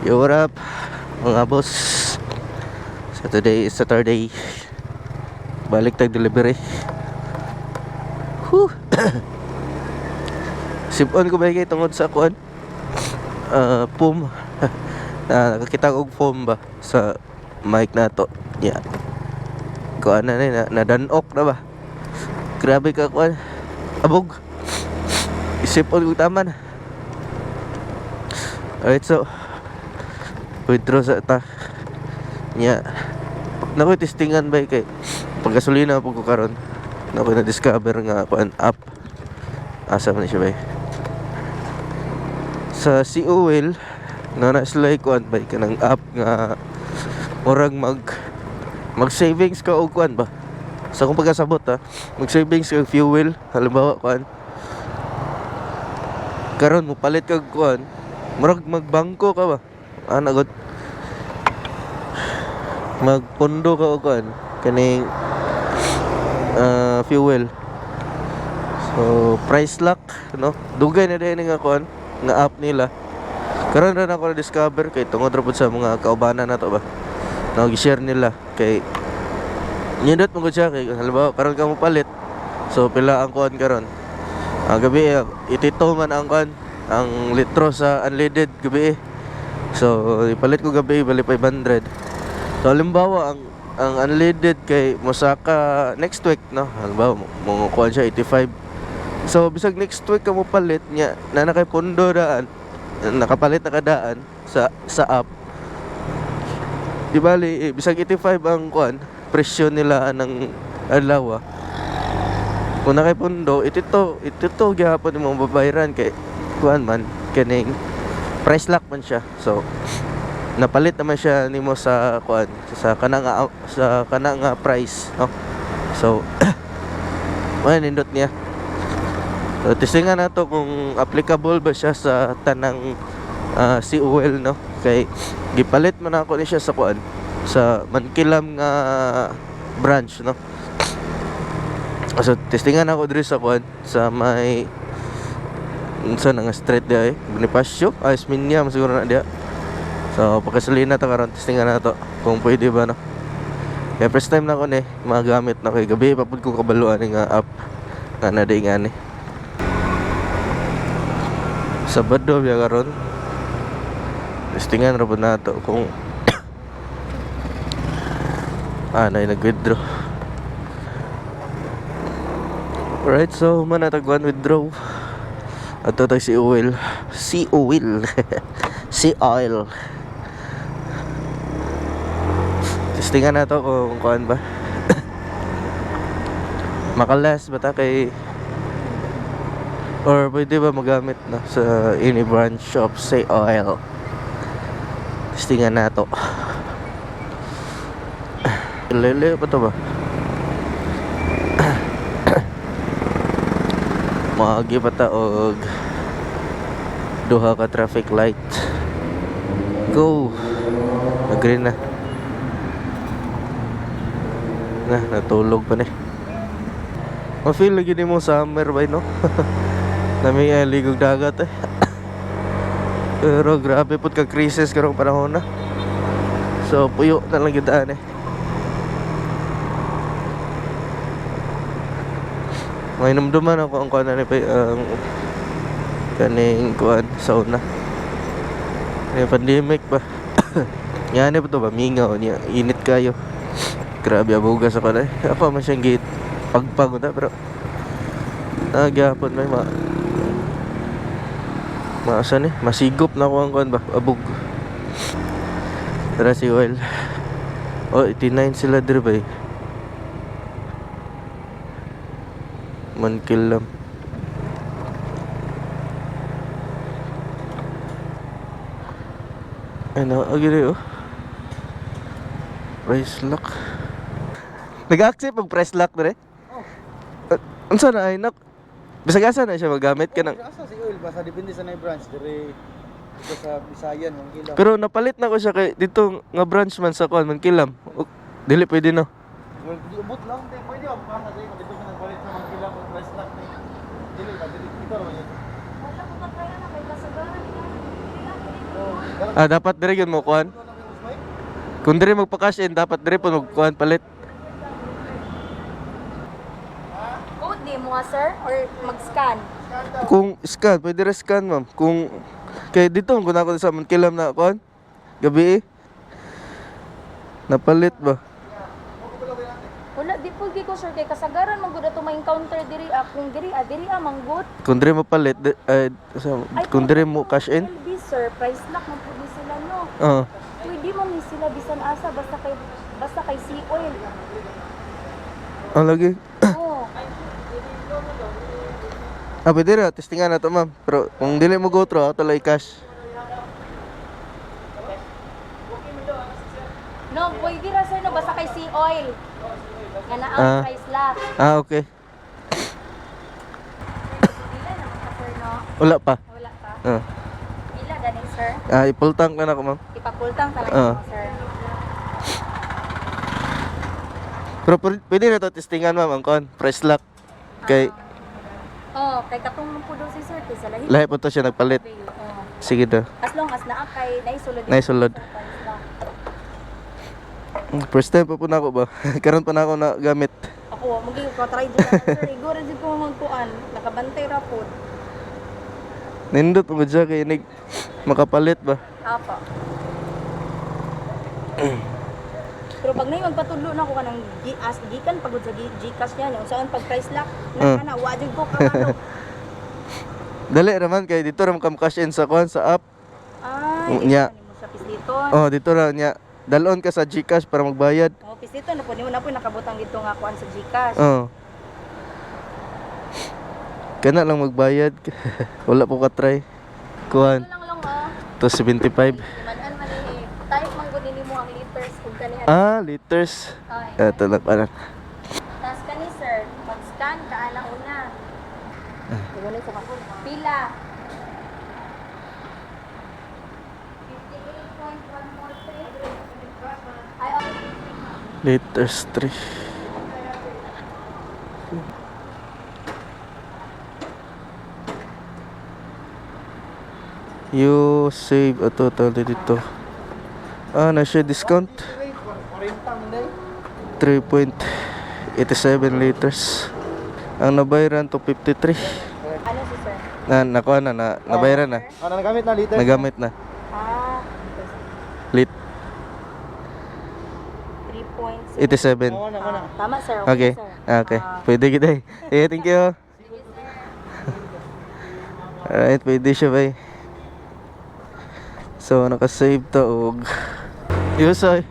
Yo, what up, mga boss? So today is Saturday. Balik tag delivery. Whew. Sipon ko ba kay tungod sa kuan? Foam. Na nakakita og foam ba sa mic nato. Yeah. Kuan na ni na, nadanok na ba? Grabe ka kuan. Abog. Isipon ko taman. Alright, so withdraw sa ta. Nya. Nakoy testingan ba kay paggasolina pug ko karon. Nakoy na discover nga kuan app. Asa man siya ba? Sa COL na sila kuan ba kanang app nga murag mag savings ka og kuan ba. Sa akong pagkasabot ha, mag savings ka og fuel, halimbawa kuan. Karon mo palit kag kuan, murag magbangko ka ba? Ana gud. Magpondo ka og kuan kaning fuel. So price lock, no? Dugay na din nga kuan nga app nila. Karon ra na ako na-discover kay tungod ra pud sa mga kaubanan nato ba. No, gi-share nila kay nindot mo gud siya kay halimbawa karon ka mo palit. So pila ang kuan karon? Ang gabi 82 man ang kuan, ang litro sa unleaded gabi. So ipalit ko gabi bali 500. So halimbawa ang unleaded kay mosaka next week, no. Halimbawa mo kuan siya 85. So bisag next week ka mo palit nya na nakay pondo daan, nakapalit na kadaan sa app. Di bali eh, bisag 85 ang kuan presyo nila ng adlaw. Kung nakay pondo, 82 gyapon imong babayaran kay kuan man kaning price lock man siya. So napalit naman siya nimo sa kuan sa kana nga price, no? So mao nindot niya. So testingan nato kung applicable ba siya sa tanang COL, no, kay gipalit man ako ni siya sa kuan sa Mankilam nga branch, no? So testingan ako diri sa kuan sa may unsa na nga street di ay Bonifacio, ay Osmeña man siguro na diya. So pagkasulina ta karon, testingan nato kung pwede ba, no? Kaya first time na ko ni magamit na kay gabi pa pud ko kabalo ani nga app nga na di nga ni. Sabado biya karon. Testingan ra pud nato kung na nag-withdraw. Alright, so man natagwan withdraw. Ato tayo si oil. Si oil. Si oil. Testingan na to kung kuan ba. Makalas ba ta kay or pwede ba magamit na sa any branch of say oil. Testingan na to. Lele pa to ba? Maagi pa ta og duha ka traffic light. Go. Agree na. Na, natulog pa ni. Ma-feel lagi nimo summer ba, no? Nami ay ligog dagat eh. Pero grabe pud ka crisis karong panahon na. So puyo na lang gyud eh. May namduman ako ang kuan ni pa ang kaning kuan sa una. May pandemic ba? Yan pa to ba mingaw niya, init kayo. Grabe abuga sa kanay. Ako man siyang gate pagpag na pero nagyapon may ma maasa ni masigop na ako ang kuan ba abog. Tara si oil. Oh, 89 sila dire ba eh. Mankilam. Ano, agiri oh. Price lock. Nag-accept og price lock dire? Oh. Unsa na ay nak? Bisag asa na siya magamit ka ng Asa si oil basta depende sa nay branch dire dito sa Bisayan Mangilam. Pero napalit na ko siya kay dito nga branch man sa kuan Mankilam. Dili pwede, no. Well, di ubot lang di pwede ang pasa sa imo dito sa nagpalit sa Mangilam og price lock ni. Dili ba dili ito ra yun. Wala ko makaya na kay kasagaran. Oh. Ah, dapat dire gyud mo kuan. Kung dire magpa-cash in, dapat dire po magkuan palit. Code di mo nga, sir, or mag-scan? Kung scan, pwede ra scan, ma'am. Kung kay dito kung ako sa Mankilam na kuan. Gabi eh. Napalit ba? Wala, di po ko, sir, kay kasagaran man gud ato ma-encounter diri ah, kung diri ah, diri ah manggod. Kung dire mo palit, Ay, kung dire mo cash in. LB, sir, price lock man pud ni sila, no. Oo. Pwede man ni sila bisan asa basta kay sea oil. Ang lagi. Oh. Ah, pwede ra testingan na to, ma'am. Pero kung dili mo go through, ato lang i-cash. No, pwede ra, sir, no, basta kay sea oil. Nga na ang Ah. price lock. Ah, okay. Pila naman ka, sir, no? Wala pa. Wala pa. Ah, Pila gani, sir? ah ipultang na ako, ma'am. Ipapultang talaga Ah. mo, sir. Pero pwede na to testingan, ma'am, ang kuan, price lock. Kay Oh, kay katong man po daw si sir kay sa lahi. lahi po to siya nagpalit. Oh. Sige daw. As long as naa kay naisulod. Naisulod. Sir, price lock. First time pa po na ako ba? Karon pa na ako na gamit. Ako, magi ko try dyan na, sir. Igor jud ko magkuan, nakabantay ra pod. Nindot mo siya kay inig makapalit ba? Apa. Pero pag nay magpatudlo na ako kanang as gikan pagod sa GCash niya, yung saan pag price lock na kana wa jud ko kabalo. Dali raman kay dito ra man cash in sa kuan sa app. Ay, Nya. di mo sa pisliton. Oh, dito ra niya. Dalon ka sa GCash para magbayad. Oh, pisliton na po nimo na po nakabutang dito nga kuan sa GCash. Oh. Kana lang magbayad. Wala po ka try. Kuan, Ito lang lang oh. 275. Iman-an man ni type man gud nimo ang liters kung kani. Ah, liters. Ay. Ito lang parang. Tas kani, sir, mag-scan ka ana una. Pila. 58.143. Ay, oh. Liters 3. You save a total dito. Ah, na siya discount. 40 man day. 3.87 liters. Ang nabayaran to 53. Ano si sir? Na nakuha na, na nabayaran na. Ano nagamit na liter? Nagamit na. Ah, Lit 3.7. 87. Oo na, oo na. Ah, tama, sir. Okay. Sir. Okay. Ah, Pwede kita eh. Eh, thank you. Alright, pwede siya bay. So, nakasave ta og Yusay.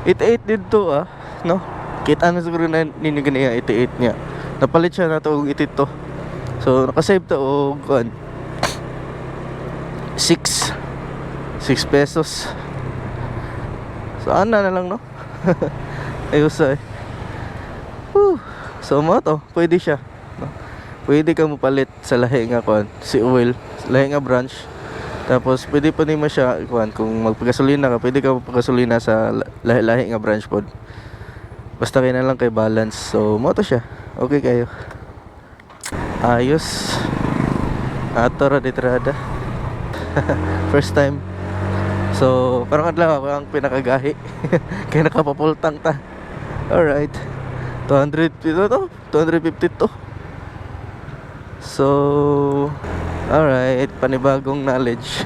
88 dito ah, no? Kita na siguro na ninyo ganiya 88 niya. Napalit siya na to og 82. So, nakasave ta og kuan 6 6 pesos. So, ana na lang, no? Ayos ay. Whew. So mo to, pwede siya. No? Pwede ka mopalit sa lahi nga kuan, si oil, sa lahi nga branch. Tapos pwede pa nimo siya kuan kung magpagasolina ka, pwede ka magpagasolina sa lahi-lahi nga branch pod. Basta kay na lang kay balance. So mo to siya. Okay kayo. Ayos. Ato ra ditrada. First time. So, parang adlaw ako ang pinakagahi. Kaya nakapapultang ta. Alright. 200 ito to. 252. So, alright. Panibagong knowledge.